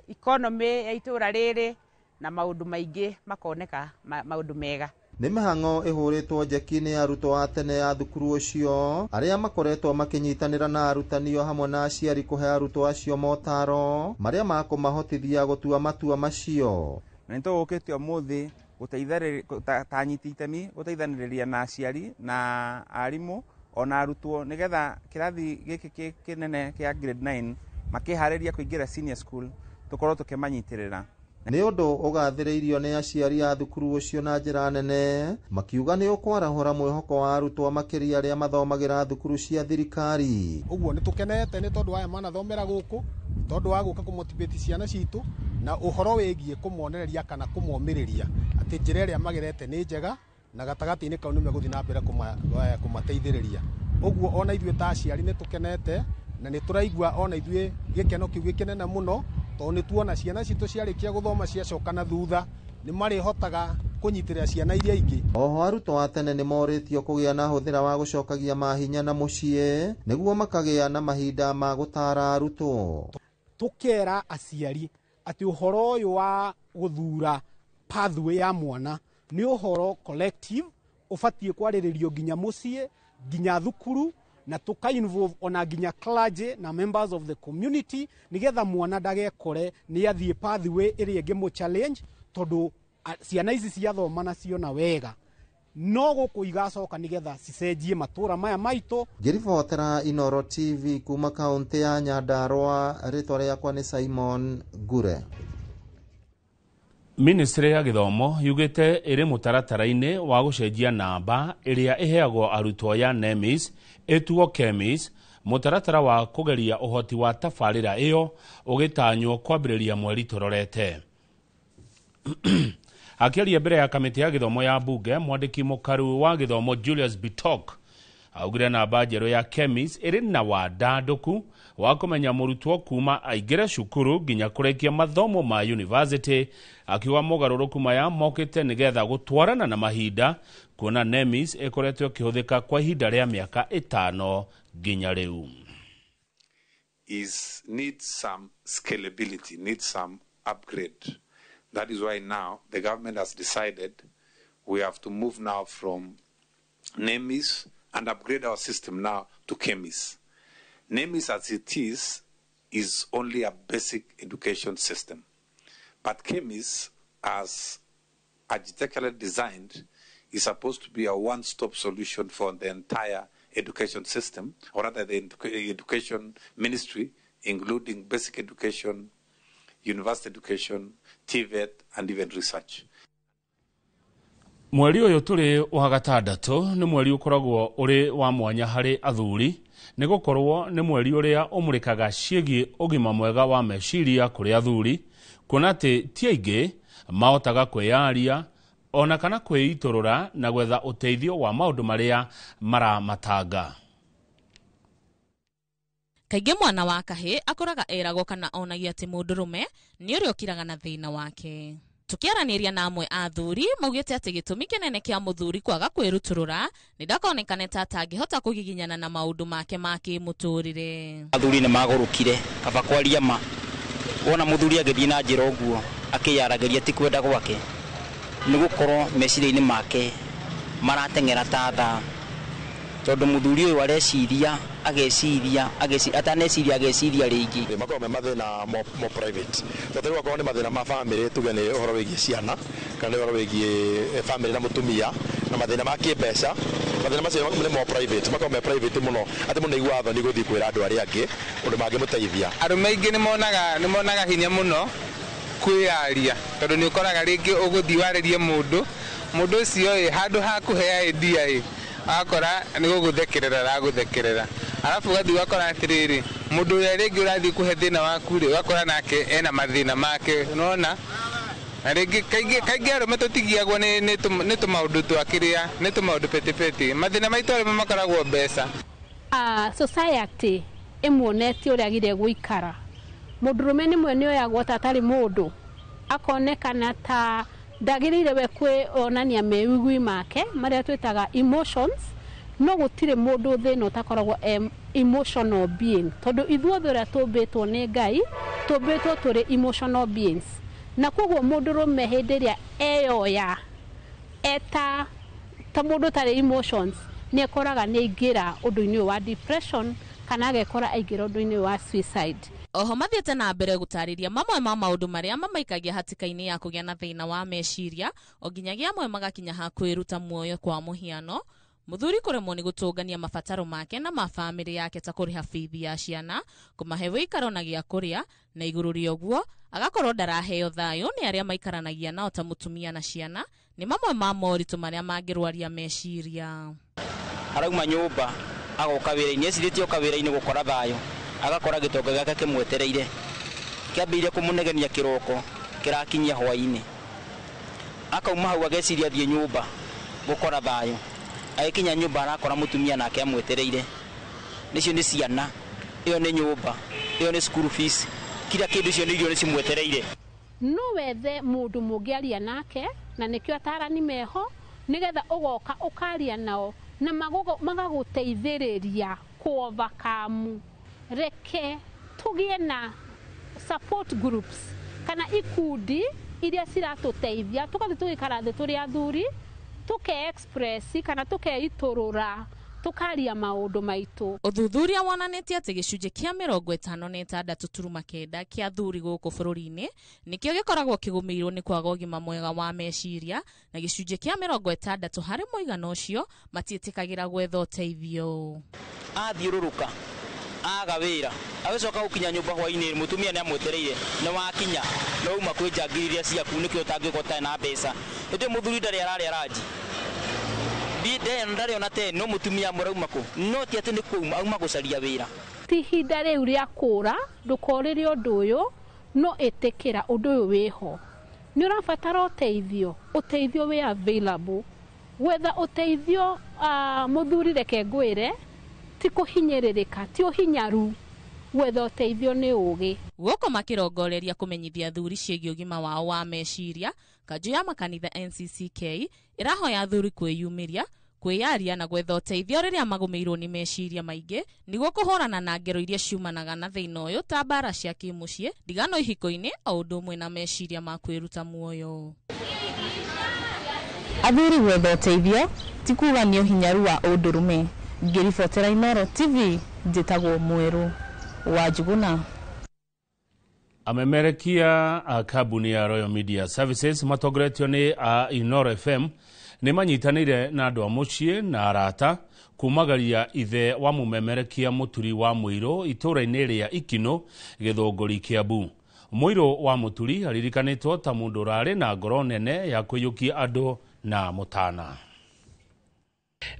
economy ya itũra rĩrĩ na maũndũ maingĩ makoneka maũndũ mega. Nĩ mĩhang'o ĩhũrĩtwo njeki nĩ arutwo a tene ya thukuru ũcio arĩa makoretwo makĩnyitanĩra na arutani o hamwe na aciari kũhe arutwo acio motaro marĩa makũmahotithia gũtua matua macio. Na nĩ tũgũkĩte ũmũthĩ ta anyiti itemi gũteithanĩrĩria na aciari na arimũ ona arutwo nĩgetha kĩrathi gĩkĩ kĩnene kĩa grade 9 makĩharĩria kũingĩra senior school tũkorwo tũkĩmanyitĩrĩra. Nĩ ũndũ ũgathĩrĩirio nĩ aciari a thukuru ũcio na njĩra nene makiuga nĩ ũkwarahũra mwĩhoko wa arutwo makĩria arĩa mathomagĩra thukuru cia thirikari. Ũguo nĩ tũkenete nĩ tondũ aya manathomera gũkũ, tondũ wa gũka kũmotivate ciana citũ na ũhoro wĩgiĩ kũmonereria kana kũmomĩrĩria atĩ njĩra ĩrĩa magerete nĩ njega na gatagatĩ-inĩ kau nĩ megũthiĩ na mbere kũmateithĩrĩria. Ũguo ona ithuĩ ta aciari nĩ tũkenete na nĩ tũraigua ona ithuĩ gĩkeno kĩu gĩkĩnene mũno Tondũ nĩ tuona ciana citũ ciarĩkia gũthoma ciacoka na thutha nĩ marĩhotaga kũnyitĩrĩra ciana iria ingĩ. Oho arutwo a tene nĩ morĩtio kũgĩa na hũthĩra wa gũcokagia mahinya na mũciĩ nĩguo makagĩa na mahinda ma gũtara arutwo. Tũkera aciari atĩ ũhoro ũyũ wa gũthura pathway ya mwana nĩ ũhoro collective ũbatiĩ kwarĩrĩrio nginya mũciĩ nginya thukuru na tuka involve ona nginya clergy na members of the community nigetha mwana ndagekore nĩ athiĩ pathway ĩrĩa ĩngĩmũ challenge tondũ ciana ici ciathoma na ciona wega no gũkũ igacoka nigetha cicenjie matũra maya maitũ. Ngĩribotera Inooro TV kuma kaũntĩ ya Nyandarua, rĩtwa rĩakwa nĩ Simon Ngure. Ministry ya gĩthomo yugĩte ĩrĩ mũtaratara-inĩ wa gũcenjia namba ĩrĩa ĩheagwo arutwo ya NEMIS ĩtuo KEMIS, mũtaratara wa kũgeria ũhoti wa tabarĩra ĩyo ũgĩtanywo kwambĩrĩria mweri tũrorete. Akĩaria mbere ya kamĩtĩ ya gĩthomo ya mbunge, mwandĩki mũkaru wa gĩthomo Julius Bitok augire namba njerũ ya KEMIS ĩrĩ na wandandũku wa kũmenya mũrutwo kuma aingĩre cukuru nginya kũrĩkia mathomo ma university, akiuga mogarũrũku maya mokĩte nĩgetha gũtwarana na mahinda kuona NEMIS ĩkoretwo ĩkĩhũthĩka kwa ihinda rĩa mĩaka 5 nginya rĩu. Is needs some scalability, needs some upgrade. That is why now the government has decided we have to move now from NEMIS and upgrade our system now to KEMIS. NEMIS as it is only a basic education system. But KEMIS, as architecturally designed, is supposed to be a one-stop solution for the entire education system, or rather the education ministry, including basic education, university education, TVET, and even research. Mweri ũyũ tũrĩ wa gatandatũ nĩ mweri ũkoragwo ũrĩ wa mwanya harĩ athuri nĩ gũkorwo nĩ mweri ũrĩa ũmũrĩkaga ciĩgiĩ ũgima mwega wa meciria kũrĩ athuri, kuona atĩ ti aingĩ mahotaga kwĩyaria ona kana kwĩitũrũra na gwetha ũteithio wa maũndũ marĩa maramatanga. Kaingĩ mwana wa kahĩ akoraga eragwo kana onagia atĩ mũndũrũme nĩ ũrĩa ũkiraga na thĩna wake. Tukiaranĩria na amwe a athuri maugĩte atĩ gĩtũmi kĩnene kĩa mũthuri kwaga kwĩrutũrũra nĩ ndakonekane ta atangĩhota kũgiginyana na maũndũ make ma kĩmũtũrĩre. Athuri nĩ magũrũkire kaba kwaria ma, wona mũthuri agĩthiĩ na njĩra ũguo akĩyaragĩria ti kwenda gwake, nĩ gũkorwo meciria-inĩ make marateng'era ta thaa, tondũ mũthuri ũyũ areciria ageciria ataneciria ageciria rĩngĩ. Makoragwo me mathĩna mo private, tondũ rĩu akorwo nĩ mathĩna ma family, tuge nĩ ũhoro wĩgiĩ ciana kana nĩ ũhoro wĩgiĩ family na mũtumia na mathĩna ma kĩmbeca, mathĩna macio nĩ mo private, makoragwo me private mũno atĩ mũndũ aiguaga thoni gũthiĩ kwĩra andũ arĩa angĩ ũndũ mangĩmũteithia. Arũme aingĩ nĩ monaga hinya mũno kwĩyaria, tondũ nĩ ũkoraga rĩngĩ ũgũthiĩ warĩrie mũndũ ũcio ĩ handũ ha kũhea idea ĩ akora nĩ gũgũthekerera aragũthekerera, arabu ũgathiĩ ũgakora atĩrĩrĩ mũndũ ũrĩa rĩngĩ ũrathiĩ kũhe thĩna waku rĩ ũgakora nake ena mathĩna make, nĩwona. Na rĩngĩ kaingĩ arũme tũtigiagwo nĩ tũmaũndũ twa kĩrĩa nĩ tũmaũndũ petipeti, mathĩna maitũ arũme makoragwo mbeca. Society ĩmuonetie ũrĩa agĩrĩire gũikara. Mũndũrũme nĩmwe nĩ oyagwo ta atarĩ mũndũ, akonekana ta ndagĩrĩire we kwĩonania mewĩgwi make marĩa twĩtaga emotions, no gũtirĩ mũndũ thĩ ĩno ũtakoragwo emotional being, tondũ ithuothe ũrĩa tũmbĩtwo nĩ Ngai tũmbĩtwo tũrĩ emotional beings, na koguo mũndũrũme hĩndĩ ĩrĩa eyoya eta ta mũndũ ũtarĩ emotions nĩ ekoraga nĩ aingĩra ũndũ-inĩ ũyũ wa depression kana agekora aingĩra ũndũ-inĩ ũyũ wa suicide. Oho mathiĩte na mbere gũtarĩria mamwe ma maũndũ marĩa mamaikagia hatĩka-inĩ ya kũgĩa na thĩna wa meciria o nginyagia amwe magakinya ha kwĩruta muoyo. Kwa mũhiano, mũthuri kũremwo nĩ gũtũngania mabataro make na ma bamĩrĩ yake ta kũrĩha bithi ya ciana, kũmahe wĩikaro na gĩa kũrĩa, na igũrũ rĩa ũguo agakorwo ndaraheo thayũ nĩ arĩa maikaranagia nao ta mũtumia na ciana, nĩ mamwe ma moritũ marĩa mangĩrwaria meciria. Arauma nyũmba agoka wĩra-inĩ ecirĩtie oka wĩra-inĩ gũkora thayũ, agakora gĩtonga gĩake kĩmwetereire kĩambĩrĩirie kũmũnegenia kĩroko kĩrakinyia hwaĩ-inĩ, akauma hau ageciria athiĩ nyũmba gũkora thayũ, agĩkinya nyũmba arakora mũtumia nake amwetereire, nĩcio nĩ ciana, ĩyo nĩ nyũmba, ĩyo nĩ school fees, Kila kĩndũ icio nĩ irio nĩ cimwetereire. No wethe mũndũ mũngĩaria nake na nĩkĩo atarani meho nĩgetha ũgoka ũkaria nao na magagũteithĩrĩria kũ-overcome. Reke tũgĩe na support groups kana ikundi iria ciratũteithia tũgathiĩ tũgĩikara thĩ tũrĩ athuri tũke-express kana tũkeitũrũra tukaria maũndũ maitũ. Ũthuthuria wonanĩtie atĩ gĩcunjĩ kĩa 56.9 kĩa athuri gũkũ bũrũri-inĩ nĩkĩo gĩkoragwo kĩgũmĩirwo nĩ kwaga ũgima mwega wa meciria na gĩcunjĩ kĩa 60 harĩ mũigana ũcio matiĩtĩkagĩra gwetha ũteithio. Athiũrũrũka aga wĩra agĩcoka gũkinya nyũmba hwainĩ mũtumia nĩamwetereire nĩ wakinya no uma kwĩ njangiri iria ciaku nĩkĩo ũtangĩũka ũtarĩ na mbeca. Ĩndĩ mũthuri ndarĩ ararĩa ranji ndarĩ ona 10 no mũtumia mũrauma kũ no ti atĩ nĩ kũuma auma gũcaria wĩra. Ti ihinda rĩu rĩa kũra ndũkorĩre ũndũ ũyũ no ĩtĩkĩra ũndũ ũyũ wĩho. Nĩ ũrabatara ũteithio, ũteithio wĩ available. Gwetha ũteithio mũthuri reke ngwĩre ti kũhinyĩrĩrĩka, ti ũhinyaru, gwetha ũteithio nĩ ũgĩ. Gũkũ makĩrongoreria kũmenyithia athuri ciĩgiĩ ũgima wao wa meciria, kanjũ ya makanitha NCCK ĩrahoya athuri kwĩyumĩria, kwĩyaria na gwetha ũteithio rĩrĩa magũmĩirwo nĩ meciria maingĩ nĩguo kũhũrana na ngero iria ciumanaga na thĩna ũyũ ta mbara cia kĩmũciĩ, ndigano ihiko-inĩ o ũndũ ũmwe na meciria ma kwĩruta muoyo. Athuri gwetha ũteithio ti kuga nĩ ũhinyaru wa ũndũrũme. Ngĩribotera Inooro TV njĩtagwo Mwerũ wa Njuguna. Amemerekia a kambuni ya Royal Media Services matongoretio nĩ a Inooro FM nĩ manyitanĩire na andũ a mũciĩ na arata kumagaria ithe wa mũmemerekia Mũturi wa Mũirũ itũũra-inĩ rĩa Ikino Gĩthũngũri Kiambu. Mũirũ wa Mũturi aririkanĩtwo ta mũndũ ũrarĩ na ngoro nene ya kũiyũkia andũ na mũtana.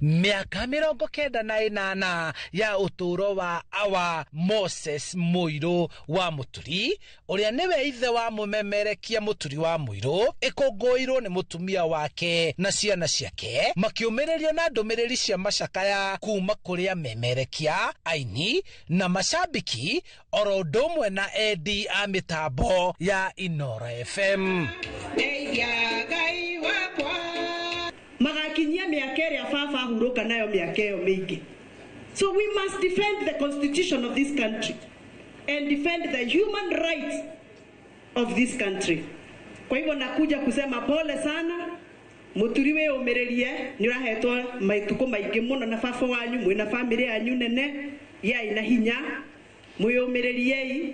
Mĩaka 98 ya ũtũũro wa awa Moses Mũirũ wa Mũturi ũrĩa nĩwe ithe wa mũmemerekia Mũturi wa Mũirũ ĩkũngũĩirwo nĩ mũtumia wake na ciana ciake makĩũmĩrĩrio na ndũmĩrĩri cia macakaya kuma kũrĩ amemerekia, aini na macambiki oro ũndũ ũmwe na endi a mĩtambo ya Inooro FM. Magakinyia mĩaka ĩrĩa baba ahurũka nayo mĩaka ĩyo mĩingĩ. So we must defend the constitution of this country and defend the human rights of this country. Kwa hivyo nakuja kusema pole sana Mũturi wĩ ũmĩrĩrie nĩ ũrahetwo matukũ maingĩ mũno na baba wanyu mwĩna famĩlĩ yanyu nene yai na hinya mwĩyũmĩrĩriei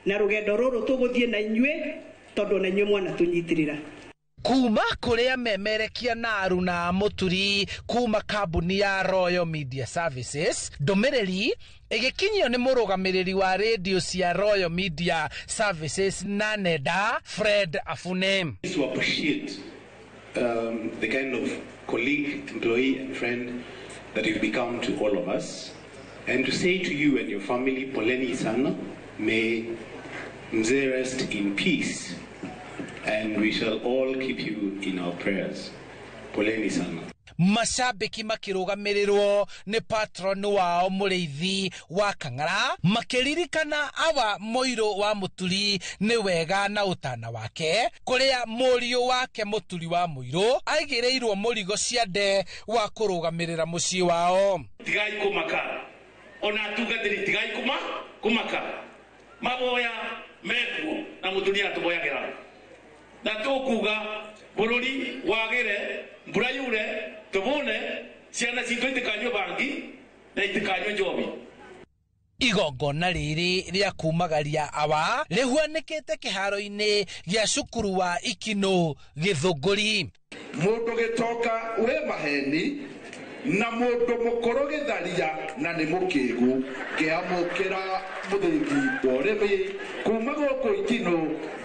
na rũgendo rũrũ tũgũthiĩ na inyuĩ tondũ na inyuĩ mwana tũnyitĩrĩra. Kuma kũrĩa memerekia na aruna Mũturi kuma kambuni ya Royal Media Services ndũmĩrĩri ĩgĩkinyio nĩ mũrũgamĩrĩri wa radio cia Royal Media Services na nenda Fred Afune. To appreciate the kind of colleague, employee and friend that you've become to all of us, and to say to you and your family, poleni sana, may Mzee rest in peace, and we shall all keep you in our prayers. Poleni sana. Mashabiki makĩrũgamĩrĩrwo nĩ patron wao Mũrĩithi wa Kang'ara makĩririkana awa Mũirũ wa Mũturi nĩ wega na ũtana wake kũrĩa mũriũ wake Mũturi wa Mũirũ aigĩrĩirwo mũrigo ciande wa kũrũgamĩrĩra mũciĩ wao. Tigai kũmaka ona atungatĩri tigai kũmaka maboya mekuo na Mũturi atũboyagĩra na tũkuga bũrũri wagĩre mbura yure tũbune ciana citũ itikanyue bangi na itikanyue njobi. Igongona rĩrĩ rĩa kumagaria awa rĩhuanĩkĩte kĩharo-inĩ gĩa cukuru wa Ikino Gĩthũngũri. Mũndũ gĩtonga wĩ maheni na mũndũ mũkũrũ gĩtharia na nĩ mũkĩgu ngĩamũkĩra mũthĩgi wa ũrĩmi kuma gũkũ Ikino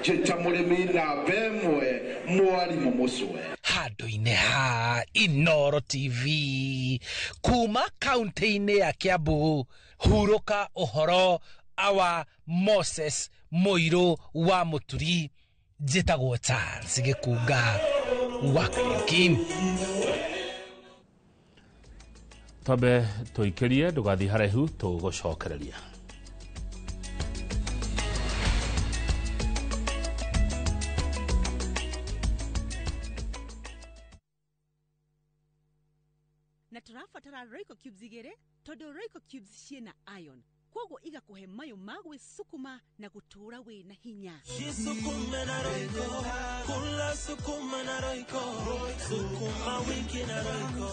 njĩta mũrĩmi namba ĩmwe mwarimũ mũcwe. Handũ-inĩ ha Inooro TV kuma kaunti-inĩ ya Kiambu hurũka ũhoro awa Moses Mũirũ wa Mũturi njĩtagwo Charles Gĩkunga wa Kariuki. Twambe tũikĩrie ndũgathiĩ haraihu tũgũcokereria. Na tũrabatara Royco cubes igĩrĩ tondũ Royco cubes ciĩna iron, koguo igakũhe mayũ ma gwĩcukuma na gũtũũra wĩna hinya. Jisukume na Royco, kula sukuma na Royco, sukuma wiki na Royco.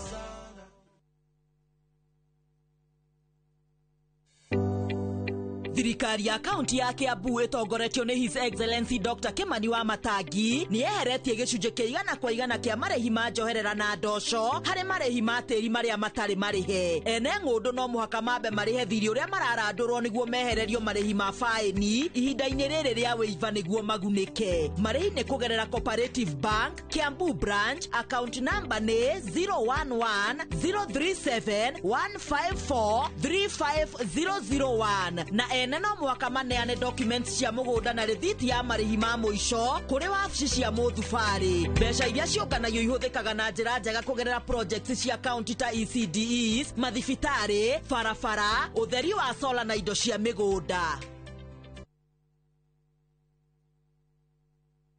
Thirikari ya kaunti ya Kiambu ĩtongoretio nĩ His Excellency Dr. Kimani wa Matangi nĩ yeheretie gĩcunjĩ kĩa 100% kĩa marĩhi ma njoherera na ndoco harĩ marĩhi ma tĩri marĩa matarĩ marĩhe. Ene ng'ũndũ no mũhaka mambe marĩhe thirĩ ũrĩa mararandũrwo nĩguo mehererio marĩhi ma faĩni ihinda-inĩ rĩrĩ rĩa wĩiva nĩguo magunĩke. Marĩhi nĩ kũgerera Cooperative Bank, Kiambu Branch, account number nĩ 011 037 154 35001 na ene no mũhaka maneane documents cia mũgũnda na rĩthiti ya marĩhi ma mũico kũrĩ wabici cia mũthubarĩ. Mbeca iria ciũnganagio ihũthĩkaga na njĩra njega kũgerera projects cia county ta ECDEs, mathibitarĩ, barabara, ũtheri wa sola na indo cia mĩgũnda.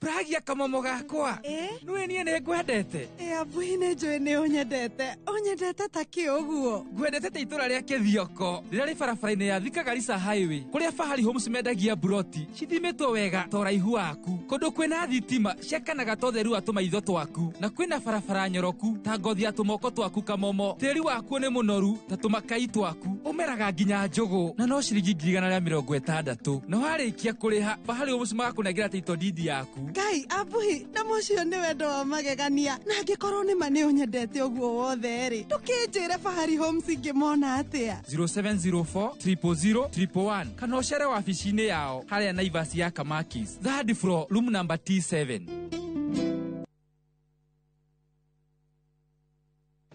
Pragia kamomo gakwa. Nĩwe niĩ nĩ ngwendete. Abuhi nĩ njũĩ nĩ ũnyendete. Ũnyendete ta kĩ ũguo? Ngwendete ta itũra rĩa Kĩthioko rĩrĩa rĩ barabara-inĩ ya Thika Garissa Highway kũrĩa Fahari Homes mendagia buroti cithimĩtwo wega ta ũraihu waku, kũndũ kwĩna thitima ciakanaga ta ũtheru wa tũmaitho twaku, na kwĩna barabara nyoroku ta ngothi ya tũmoko twaku kamomo. Tĩri wakuo nĩ mũnoru ta tũmakai twaku, ũmeraga nginya njũgũ na no ciringi 160,000. Na warĩkia kũrĩha Fahari Homes magakũnengera title deed yaku. Ngai abuhi na mũcio nĩ wendo wa magegania, na angĩkorwo nĩ ma nĩ ũnyendete ũguo wothe rĩ, ndũkĩnjĩre Fahari Homes ingĩmona atĩa? 0704 000 111 kana ũcere wabici-inĩ yao harĩa Naivas ya Kamakis, third floor, room number T7.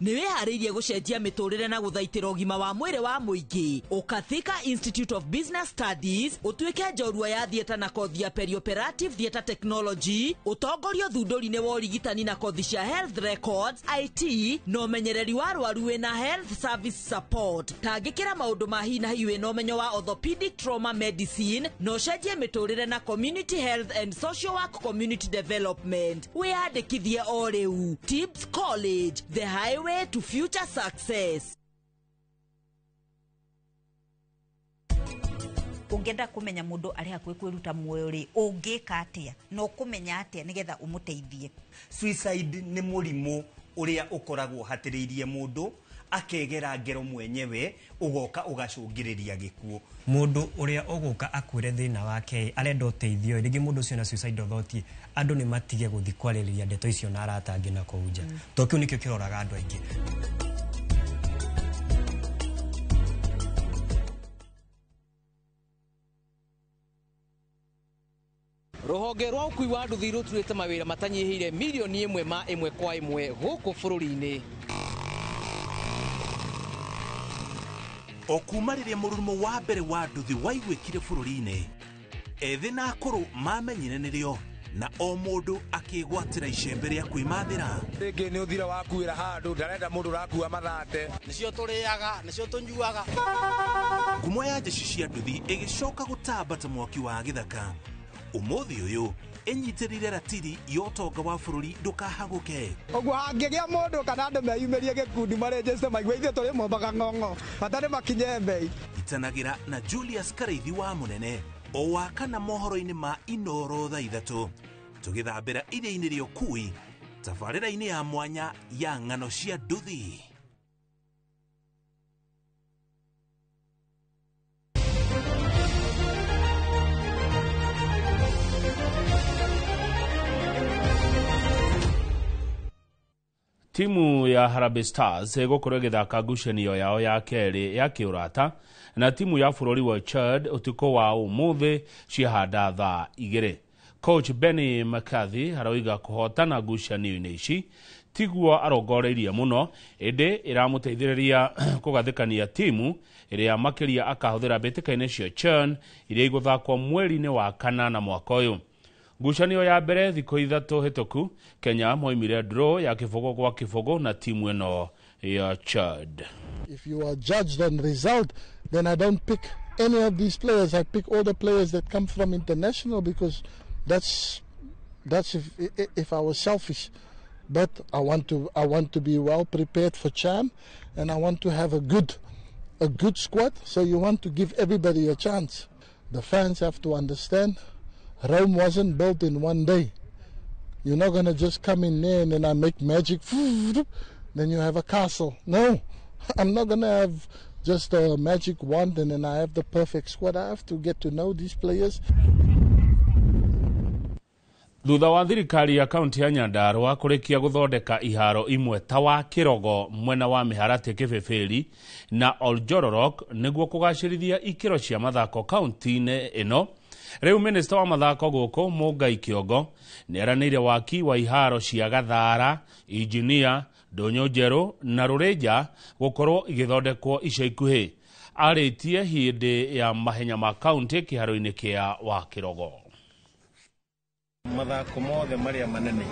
Nĩ wĩharĩirie gũcenjia mĩtũrĩre na gũthaitĩra ũgima wa mwĩrĩ wa mũingĩ? Ũka Thika Institute of Business Studies ũtuĩke njorua ya theatre na kothi ya perioperative theatre technology, ũtongorio thundũri-inĩ wa ũrigitani na kothi cia health records, IT na ũmenyereri wa arwaru wĩna health service support. Tangĩkĩra maũndũ ma hi na hi wĩna ũmenyo wa orthopedic trauma medicine na ũcenjie mĩtũrĩre na community health and social work community development. Wĩyandĩkithie o rĩu. Tibbs College, the highway to future success. Ũngĩenda kũmenya mũndũ arĩ hakuhĩ kwĩruta muoyo rĩ, ũngĩka atĩa na ũkũmenya atĩa nĩgetha ũmũteithie? Suicide nĩ mũrimũ ũrĩa ũkoragwo hatĩrĩirie mũndũ akegera ngero mwenyewe, ũgoka ũgacũngĩrĩria gĩkuũ. Mũndũ ũrĩa ũgũka akwĩre thĩna wake arenda ũteithio, rĩngĩ mũndũ ũcio na suicidal thought, andũ nĩ matige gũthiĩ kwarĩrĩria ndeto icio na arata angĩ na kũu nja, tondũ kĩu nĩkĩo kĩroraga andũ aingĩ. Rũhonge rwa ũkui wa nduthi rũturĩte mawĩra matanyihĩire milioni 1 ma 1 kwa 1 gũkũ bũrũri-inĩ. O kuma rĩrĩa mũrurumo wa mbere wa nduthi waiguĩkire bũrũri-inĩ, ethĩ na akũrũ mamenyire nĩrĩo na o mũndũ akĩgwatĩra icembe rĩa kwĩmathĩra. Rĩngĩ nĩ ũthira wakuĩra handũ, ndarenda mũndũ ũrakua mathate. Nĩcio tũrĩaga, nĩcio tũnyuaga. Ngumo ya njeci cia nduthi ĩgĩcoka gũtamba ta mwaki wa gĩthaka. Ũmũthĩ ũyũ ĩnyitĩrĩire ratiri ya ũtonga wa bũrũri ndũkahagũke. Ũguo hangĩgĩa mũndũ kana andũ meyumĩrie gĩkundi marĩnjĩte maigue ithuĩ tũrĩ mombaga ng'ong'o, bata nĩ makinye mbei. Itanagĩra na Julius Karaithi wa Mũnene o wa kana mohoro-inĩ ma Inoro thaa 3 tũgĩthambĩra iria-inĩ rĩa ũkui tabarĩra-inĩ ya mwanya ya ng'ano cia nduthi. Timu ya Harambee Stars ĩgũkorwo ĩgĩthaka ngucanio yao ya kerĩ ya kĩũrata na timu ya bũrũri wa Chad ũtukũ wa ũmũthĩ ciahanda thaa 2. Coach Benny McCarthy aroiga kũhotana ngucanio-inĩ ici tiguo arongoreirie mũno, ĩndĩ ĩramũteithĩrĩria kũgathĩkania timu ĩrĩa makĩria akahũthĩra mbĩtĩka-inĩ cia CHAN iria igũthakwo mweri-inĩ wa 8 mwaka ũyũ. Ngucanio ya mbere thikũ 3 hĩtũku, Kenya moimire draw ya 0-0 na timu ĩno ya Chad. If you are judged on result, then I don't pick any of these players. I pick all the players that come from international, because that's if I was selfish. But I want to be well prepared for CHAN, and I want to have a good squad. So you want to give everybody a chance. The fans have to understand Rome wasn't built in one day. You're not going to just come in there and then I make magic, then you have a castle. No, I'm not going to have just a magic wand and then I have the perfect squad. I have to get to know these players. Thutha wa thirikari ya kaunti ya Nyandarua kũrĩkia gũthondeka iharo imwe ta wa Kĩrogo mwena wa Mĩharatĩ, Kĩbĩbĩri na Oljororok nĩguo kũgacĩrithia ikĩro cia mathako kaunti-inĩ ĩno, rĩu minista wa mathako gũkũ Mũngai Kĩongo nĩ eranĩire waki wa iharo cia Gathara, Injinia, Ndũnyũ Njerũ na Rũrĩnja gũkorwo igĩthondekwo ica ikuhĩ. Arĩtie hĩndĩ ya mahenya ma kaunti kĩharo-inĩ kĩa wa Kĩrogo. Mathako mothe marĩa manene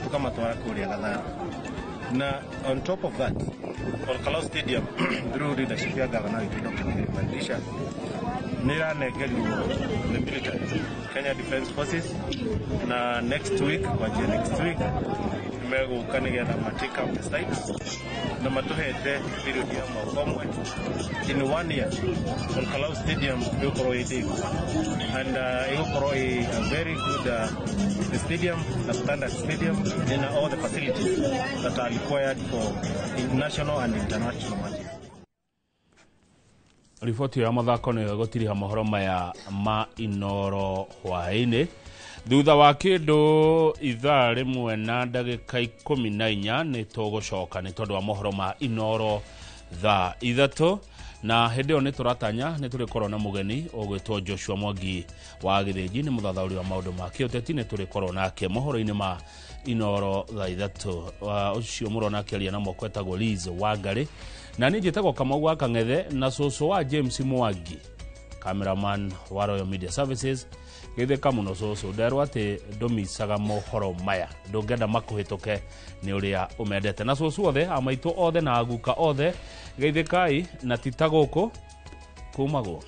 tukamatwara kũrĩa Gathara, na on top of that, Olkalou Stadium, through leadership ya governor witũ Dr. Philip Madirisha, nĩ ĩranengerirwo the military, Kenya Defence Forces, na next week, kwanjia next week, megũka nĩgetha ma take up the site na matũhete period ya mwaka ũmwe. In one year, Olkalou Stadium ĩgũkorwo ĩ ndĩku and ĩgũkorwo ĩ a very good stadium, a standard stadium in all the facilities that are required for national and international matches. Riboti ya mathako nĩyo ĩgũtiriha mohoro maya ma Inoro hwaĩ-inĩ. Thutha wa kĩndũ ithaa 1:14 nĩ tũgũcoka nĩ tondũ wa mohoro ma Inoro thaa 3, na hĩndĩ ĩyo nĩ tũratanya nĩ tũrĩkorwo na mũgeni ũgwĩtwo Joshua Mwangi wa Gĩthĩnji, nĩ mũthathaũri wa maũndũ ma kĩũteti. Nĩ tũrĩkorwo nake mohoro-inĩ ma Inoro thaa 3. Ũcio mũrona akĩaria na moko etagwo Liz Wangari, na niĩ njĩtagwo Kamau wa Kang'ethe na cũcũ wa James Mwangi, cameraman wa Royal Media Services. Geithĩka mũno cũcũ, nderwo atĩ ndũmicaga mohoro maya, ndũngĩenda makũhĩtũke nĩ ũrĩa ũmendete. Na cũcũ othe, amaitũ othe na aguka othe, geithĩkai na ti ta gũkũ kumagwo.